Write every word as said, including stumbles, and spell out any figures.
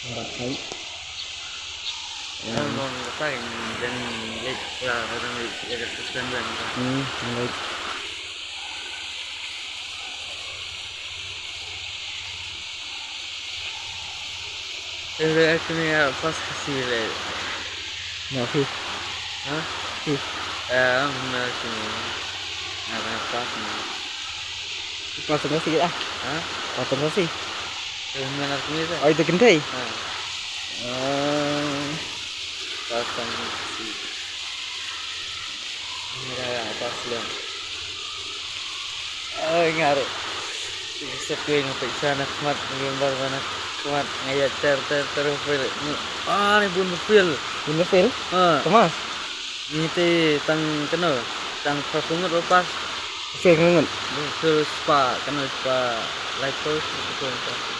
Bat hai. Em, long kata kan dan lek ya, dan lek ya, dan lek. Hmm, lek. Ere, actually, ya, pas kasi le. Na, okay. Ha? Okay. Eh, na, sini. Na, na, pas ni. Pas na si, ah. Ha? Pas na si. Eh, na, na, sini, sa. Oh, itu kentai? Ha. Eh. Pas na si. Mira, pas lang. Ai, nga ruh. Sa phi nga pyrshah na khmat, nga ïoh bar ba na khmat, nga ïa ter ter ter phi. Ah, ni bun ba fail. Bun ba fail? Ha. Thomas? Ni te tang kano, tang pha ngut ba pass. Fail ngut. Bun fail spah, kano spah, lai phew, spah.